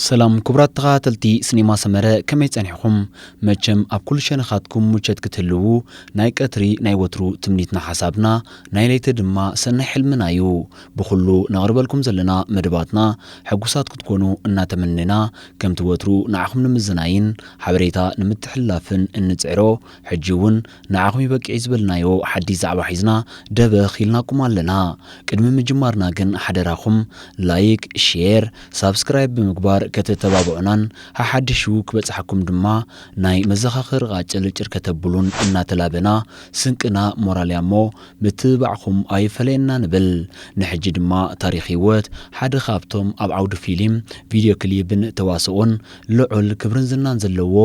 ሰላም ክቡራት ተኸታተልቲ ሲኔማ ሰመረ፣ ከመይ ጸኒሕኹም? መቸም ኣብ ኩሉ ሸነኻትኩም ምቸት ክትህልዉ ናይ ቀትሪ ናይ ወትሩ ትምኒትና ሓሳብና፣ ናይ ለይቲ ድማ ሰናይ ሕልምና እዩ። ብኹሉ ነቕርበልኩም ዘለና መደባትና ሕጉሳት ክትኮኑ እናተመነና፣ ከምቲ ወትሩ ንዓኹም ንምዝናይን ሓበሬታ ንምትሕልላፍን እንጽዕሮ፣ ሕጂ እውን ንዓኹም ይበቅዕ ዝበልናዮ ሓድሽ ዛዕባ ሒዝና ደበኽ ኢልናኩም ኣለና። ቅድሚ ምጅማርና ግን ሓደራኹም ላይክ፣ ሼር፣ ሳብስክራይብ ብምግባር ከተተባብዑናን ሓሓድሹ ክበጽሓኩም ድማ ናይ መዘኻኸሪ ቃጭል ጭር ከተብሉን እናተላበና፣ ስንቅና ሞራል እያ እሞ ምትብባዕኹም ኣይፈለየና ንብል። ንሕጂ ድማ ታሪኽ ህይወት ሓደ ካብቶም ኣብ ዓውዲ ፊልም፣ ቪድዮ ክሊፕን ተዋስኦን ልዑል ክብርን ዝናን ዘለዎ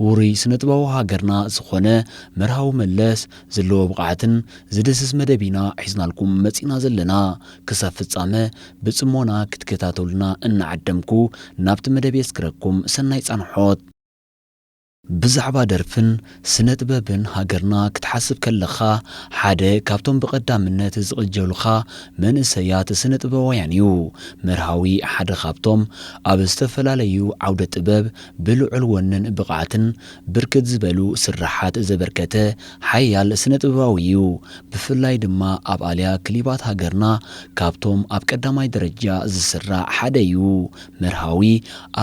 ውሩይ ስነ-ጥበባዊ ሃገርና ዝኾነ መርሃዊ መለስ ዘለዎ ብቕዓትን ዝድህስስ መደብ ኢና ሒዝናልኩም መጺና ዘለና። ክሳብ ፍጻመ ብጽሞና ክትከታተሉና እናዓደምኩ፣ ናብቲ መደብ የስክረኩም። ሰናይ ጻንሖት። ብዛዕባ ደርፍን ስነ-ጥበብን ሃገርና ክትሓስብ ከለኻ፣ ሓደ ካብቶም ብቐዳምነት ዝቕጀሉኻ መንእሰያት ስነ-ጥበባውያን እዩ። መርሃዊ ሓደ ካብቶም ኣብ ዝተፈላለዩ ዓውደ ጥበብ ብልዑል ወንን ብቕዓትን ብርክት ዝበሉ ስርሓት ዘበርከተ ሓያል ስነ-ጥበባዊ እዩ። ብፍላይ ድማ ኣብ ኣልያ ክሊባት ሃገርና ካብቶም ኣብ ቀዳማይ ደረጃ ዝስራዕ ሓደ እዩ። መርሃዊ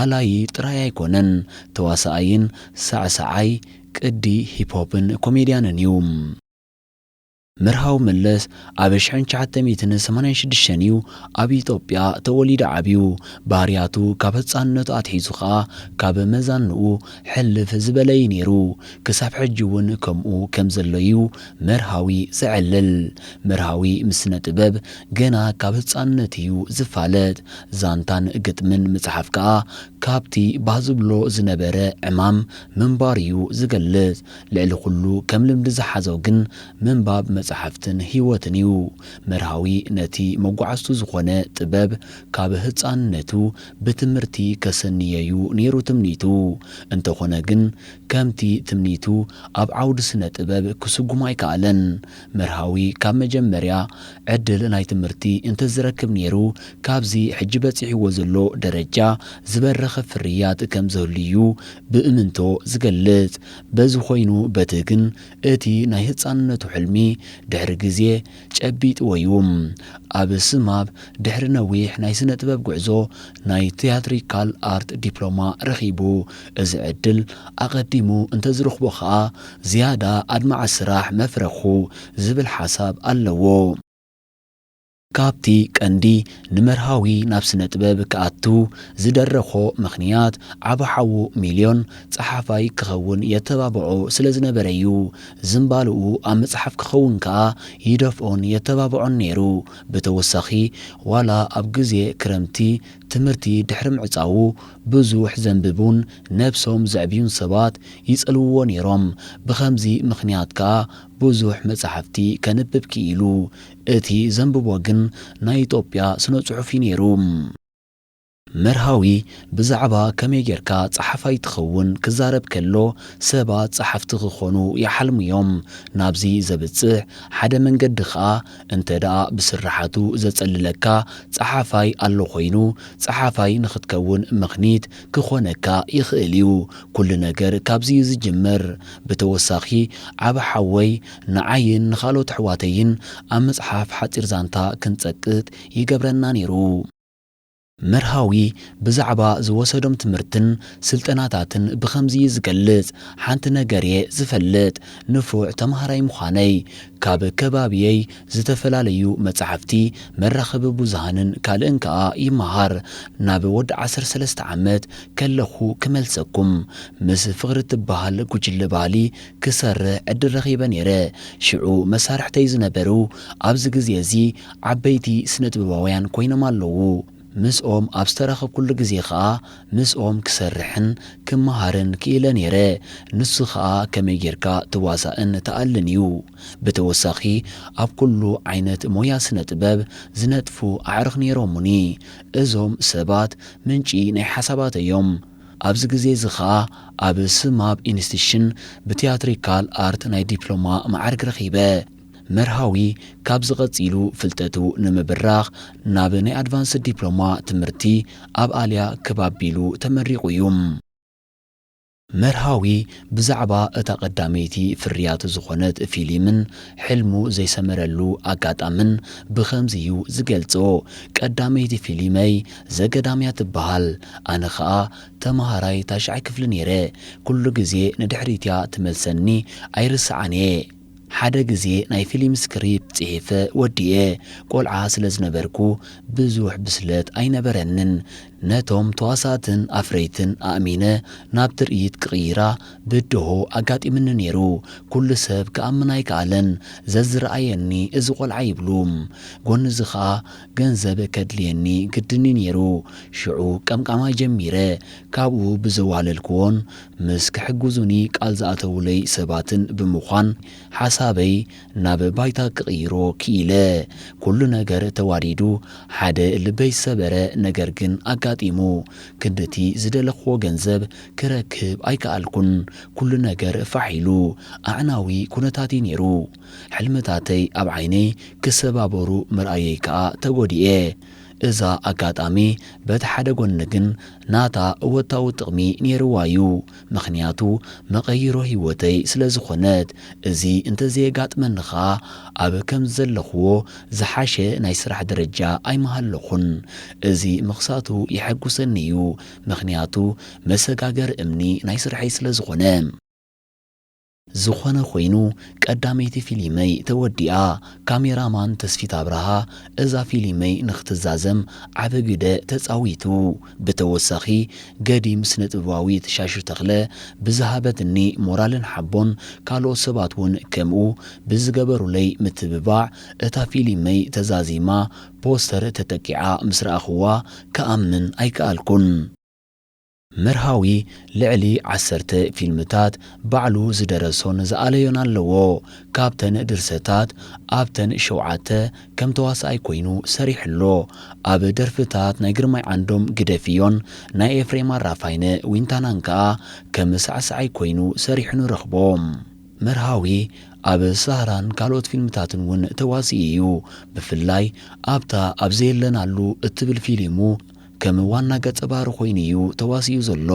ኣላዪ ጥራይ ኣይኮነን፣ ተዋሳኣይን ሳዕሳዓይ ቅዲ ሂፕሆፕን ኮሜድያንን እዩ። መርሃዊ መለስ ኣብ ሽሕን ትሽዓተ ሚእትን ሰማንያን ሽዱሽተን እዩ ኣብ ኢትዮጵያ ተወሊዱ ዓብዩ። ባህርያቱ ካብ ህጻንነቱ ኣትሒዙ ኸኣ ካብ መዛንኡ ሕልፍ ዝበለ እዩ ነይሩ። ክሳብ ሕጂ እውን ከምኡ ከም ዘሎ እዩ መርሃዊ ዘዕልል። መርሃዊ ምስ ስነ ጥበብ ገና ካብ ህጻንነት እዩ ዝፋለጥ። ዛንታን ግጥምን ምጽሓፍ ከኣ ካብቲ ባህ ዝብሎ ዝነበረ ዕማም ምንባር እዩ ዝገልጽ። ልዕሊ ኩሉ ከም ልምዲ ዝሓዞ ግን ምንባብ መጻሕፍትን ህይወትን እዩ። መርሃዊ ነቲ መጓዓዝቱ ዝኾነ ጥበብ ካብ ህጻንነቱ ብትምህርቲ ከሰንየዩ ነይሩ ትምኒቱ። እንተኾነ ግን ከምቲ ትምኒቱ ኣብ ዓውዲ ስነ ጥበብ ክስጉም ኣይከኣለን። መርሃዊ ካብ መጀመርያ ዕድል ናይ ትምህርቲ እንተዝረክብ ነይሩ፣ ካብዚ ሕጂ በጺሕዎ ዘሎ ደረጃ ዝበረኸ ፍርያት ከም ዘህሉ እዩ ብእምንቶ ዝገልጽ። በዚ ኮይኑ በቲ ግን እቲ ናይ ህጻንነቱ ሕልሚ ድሕሪ ግዜ ጨቢጥዎ እዩ። ኣብ ስማብ ድሕሪ ነዊሕ ናይ ስነ ጥበብ ጉዕዞ ናይ ቲያትሪካል ኣርት ዲፕሎማ ረኺቡ። እዚ ዕድል ኣቐዲሙ እንተዝረኽቦ ኸኣ ዝያዳ ኣድማዒ ስራሕ መፍረኹ ዝብል ሓሳብ ኣለዎ። ካብቲ ቀንዲ ንመርሃዊ ናብ ስነ ጥበብ ክኣቱ ዝደረኾ ምኽንያት ዓቢ ሓዉ ሚልዮን ጸሓፋይ ክኸውን የተባብዖ ስለ ዝነበረ እዩ። ዝንባልኡ ኣብ መጽሓፍ ክኸውን ከኣ ይደፍኦን የተባብዖን ነይሩ። ብተወሳኺ ዋላ ኣብ ግዜ ክረምቲ ትምህርቲ ድሕሪ ምዕጻዉ ብዙሕ ዘንብቡን ነብሶም ዘዕብዩን ሰባት ይጸልውዎ ነይሮም። ብኸምዚ ምኽንያት ከኣ ብዙሕ መጻሕፍቲ ከንብብ ክኢሉ። እቲ ዘንብቦ ግን ናይ ኢትዮጵያ ስነ ጽሑፍ እዩ ነይሩ። መርሃዊ ብዛዕባ ከመይ ጌርካ ጸሓፋይ ትኸውን ክዛረብ ከሎ፣ ሰባት ጸሓፍቲ ክኾኑ ይሓልሙ እዮም። ናብዚ ዘብጽሕ ሓደ መንገዲ ኸኣ፣ እንተ ደኣ ብስርሓቱ ዘጸልለካ ጸሓፋይ ኣሎ ኮይኑ፣ ጸሓፋይ ንኽትከውን ምኽኒት ክኾነካ ይኽእል እዩ። ኩሉ ነገር ካብዚ እዩ ዝጅምር። ብተወሳኺ፣ ዓቢ ሓወይ ንዓይን ንኻልኦት ኣሕዋተይን ኣብ ምጽሓፍ ሓጺር ዛንታ ክንጸቅጥ ይገብረና ነይሩ። መርሃዊ ብዛዕባ ዝወሰዶም ትምህርትን ስልጠናታትን ብኸምዚ እዩ ዝገልጽ፣ ሓንቲ ነገር እየ ዝፈልጥ፣ ንፉዕ ተምሃራይ ምዃነይ፣ ካብ ከባብየይ ዝተፈላለዩ መጻሕፍቲ፣ መራኸቢ ብዙሃንን ካልእን ከኣ ይመሃር። ናብ ወዲ ዓሰርተ ሰለስተ ዓመት ከለኹ ክመልሰኩም፣ ምስ ፍቕሪ ትበሃል ጉጅለ ባህሊ ክሰርሕ ዕድል ረኺበ ነይረ። ሽዑ መሳርሕተይ ዝነበሩ ኣብዚ ግዜ እዚ ዓበይቲ ስነ-ጥበባውያን ኮይኖም ኣለዉ። ምስኦም ኣብ ዝተራኸብኩሉ ግዜ ኸኣ ምስኦም ክሰርሕን ክመሃርን ክኢለ ነይረ። ንሱ ኸኣ ከመይ ጌርካ ትዋሳእን ትኣልን እዩ። ብተወሳኺ ኣብ ኩሉ ዓይነት ሞያ ስነ-ጥበብ ዝነጥፉ ኣዕሩኽ ነይሮሙኒ። እዞም ሰባት ምንጪ ናይ ሓሳባት እዮም። ኣብዚ ግዜ እዚ ኸኣ ኣብ ስማብ ኢንስቲትሽን ብቲያትሪካል ኣርት ናይ ዲፕሎማ መዓርግ ረኺበ። መርሃዊ ካብዚ ቀጺሉ ፍልጠቱ ንምብራኽ ናብ ናይ ኣድቫንስድ ዲፕሎማ ትምህርቲ ኣብ ኣልያ ክብ ኣቢሉ ተመሪቑ እዩ። መርሃዊ ብዛዕባ እታ ቀዳመይቲ ፍርያቱ ዝኾነት ፊልምን ሕልሙ ዘይሰመረሉ ኣጋጣምን ብኸምዚ እዩ ዝገልጾ። "ቀዳመይቲ ፊልመይ ዘገዳም እያ ትበሃል። ኣነ ኸኣ ተመሃራይ ታሽዓይ ክፍሊ ነይረ። ኩሉ ግዜ ንድሕሪት እያ ትመልሰኒ፣ ኣይርስዓን እየ። ሓደ ግዜ ናይ ፊልም ስክሪፕት ጽሒፈ ወዲኤ። ቆልዓ ስለ ዝነበርኩ ብዙሕ ብስለት ኣይነበረንን። ነቶም ተዋሳእትን ኣፍረይትን ኣእሚነ ናብ ትርኢት ክቕይራ ብድሆ ኣጋጢምኒ ነይሩ። ኩሉ ሰብ ክኣምን ኣይከኣለን። ዘዝረኣየኒ እዚ ቆልዓ ይብሉ። ጎኒ እዚ ኸኣ ገንዘብ ከድልየኒ ግድን እዩ ነይሩ። ሽዑ ቀምቃማይ ጀሚረ። ካብኡ ብዘዋለልክዎን ምስ ክሕግዙኒ ቃል ዝኣተውለይ ሰባትን ብምዃን ሓሳበይ ናብ ባይታ ክቕይሮ ክኢለ። ኩሉ ነገር ተዋዲዱ፣ ሓደ ልበይ ዝሰበረ ነገር ግን ኣጋጢሙ። ክንድቲ ዝደለኽዎ ገንዘብ ክረክብ ኣይከኣልኩን። ኩሉ ነገር ፋሕ ኢሉ፣ ኣዕናዊ ኩነታት እዩ ነይሩ። ሕልምታተይ ኣብ ዓይነይ ክሰባበሩ ምርኣየይ ከኣ ተጎዲኤ። እዛ ኣጋጣሚ በቲ ሓደ ጎኒ ግን ናታ እወታዊ ጥቕሚ ነይርዋ እዩ። ምኽንያቱ መቐይሮ ህይወተይ ስለ ዝኾነት። እዚ እንተዘየጋጥመኒ ኸኣ ኣብ ከም ዘለኽዎ ዝሓሸ ናይ ስራሕ ደረጃ ኣይምሃለኹን። እዚ ምኽሳቱ የሐጉሰኒ እዩ። ምኽንያቱ መሰጋገሪ እምኒ ናይ ስርሐይ ስለ ዝኾነ። ዝኾነ ኮይኑ ቀዳመይቲ ፊልመይ ተወዲኣ። ካሜራማን ተስፊት ኣብርሃ እዛ ፊልመይ ንኽትዛዘም ዓቢ ግደ ተጻዊቱ። ብተወሳኺ ገዲም ስነ-ጥበባዊት ሻሹ ተኽለ ብዝሃበትኒ ሞራልን ሓቦን ካልኦት ሰባት እውን ከምኡ ብዝገበሩለይ ምትብባዕ እታ ፊልመይ ተዛዚማ ፖስተር ተጠቂዓ ምስ ረኣኽዋ ክኣምን ኣይከኣልኩን። መርሃዊ ልዕሊ ዓሰርተ ፊልምታት ባዕሉ ዝደረሶን ዝኣለዮን ኣለዎ። ካብተን ድርሰታት ኣብተን ሸውዓተ ከም ተዋሳኣይ ኮይኑ ሰሪሑ ኣሎ። ኣብ ደርፍታት ናይ ግርማይ ዓንዶም ግደፍዮን ናይ ኤፍሬም ኣራፋይነ ዊንታናን ከኣ ከም ሳዕሳዓይ ኮይኑ ሰሪሑ ንረኽቦ። መርሃዊ ኣብ ሳህራን ካልኦት ፊልምታትን እውን ተዋሲኡ እዩ። ብፍላይ ኣብታ ኣብ ዘየለናሉ እትብል ፊልሙ ከም ዋና ገጸ ባህሪ ኮይኑ እዩ ተዋሲኡ ዘሎ።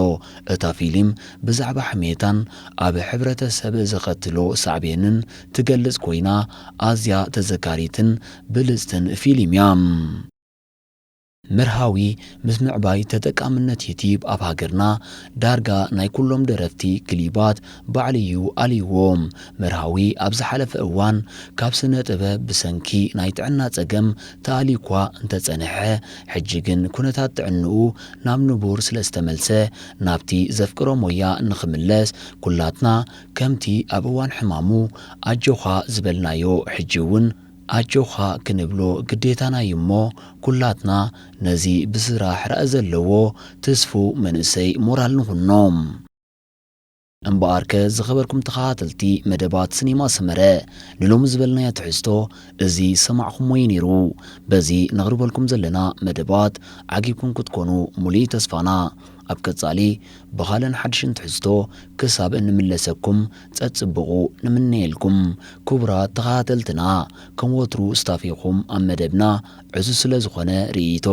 እታ ፊልም ብዛዕባ ሕሜታን ኣብ ሕብረተሰብ ዘኸትሎ ሳዕቤንን ትገልጽ ኮይና፣ ኣዝያ ተዘካሪትን ብልጽትን ፊልም እያ። መርሃዊ ምስ ምዕባይ ተጠቃምነት ዩቲዩብ ኣብ ሃገርና ዳርጋ ናይ ኩሎም ደረፍቲ ክሊባት ባዕሉ እዩ ኣልይዎም። መርሃዊ ኣብ ዝሓለፈ እዋን ካብ ስነ ጥበብ ብሰንኪ ናይ ጥዕና ጸገም ተኣልዩ እኳ እንተጸንሐ፣ ሕጂ ግን ኩነታት ጥዕንኡ ናብ ንቡር ስለ ዝተመልሰ ናብቲ ዘፍቅሮ ሞያ ንኽምለስ ኩላትና ከምቲ ኣብ እዋን ሕማሙ ኣጆኻ ዝበልናዮ ሕጂ እውን ኣጆኻ ክንብሎ ግዴታና እዩ እሞ፣ ኩላትና ነዚ ብስራሕ ራኢ ዘለዎ ትስፉው መንእሰይ ሞራል ንኹኖ። እምበኣርከ ዝኸበርኩም ተኸታተልቲ መደባት ሲኒማ ሰመረ፣ ንሎሚ ዝበልናዮ ትሕዝቶ እዚ ዝሰማዕኹሞ እዩ ነይሩ። በዚ ነቕርበልኩም ዘለና መደባት ዓጊብኩም ክትኮኑ ሙሉእ ተስፋና። ኣብ ቀጻሊ ብኻልእን ሓድሽን ትሕዝቶ ክሳብ እንምለሰኩም ጸጽብቑ ንምነየልኩም። ክቡራት ተኸታተልትና፣ ከም ወትሩ ስታፌኹም ኣብ መደብና ዕዙዝ ስለ ዝኾነ ርእይቶ፣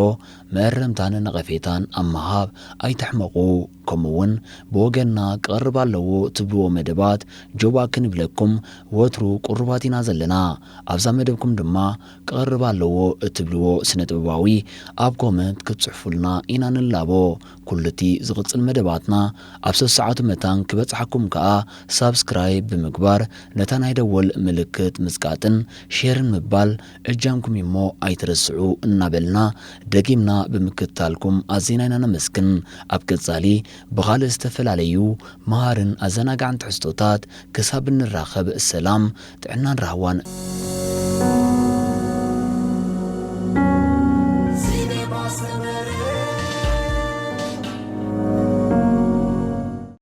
መእረምታን ነቐፌታን ኣብ ምሃብ ኣይትሕመቑ። ከምኡውን ብወገንና ክቐርብ ኣለዎ ትብልዎ መደባት ጆባ ክንብለኩም ወትሩ ቅሩባት ኢና ዘለና። ኣብዛ መደብኩም ድማ ክቐርብ ኣለዎ እትብልዎ ስነ ጥበባዊ ኣብ ኮመንት ክትጽሕፉልና ኢና ንላቦ። ኩሉቲ ዝቕጽል መደባትና ኣብ ሰሰዓቱ መታን ክበጽሓኩም ከኣ ሳብስክራይብ ብምግባር ነታ ናይ ደወል ምልክት ምጽቃጥን ሼርን ምባል እጃምኩም እሞ ኣይትረስዑ እናበልና ደጊምና ብምክትታልኩም ኣዚና ኢና ነመስግን። ኣብ ቀጻሊ ብኻልእ ዝተፈላለዩ መሃርን ኣዘናጋዕን ትሕዝቶታት ክሳብ እንራኸብ ሰላም ጥዕናን ራህዋን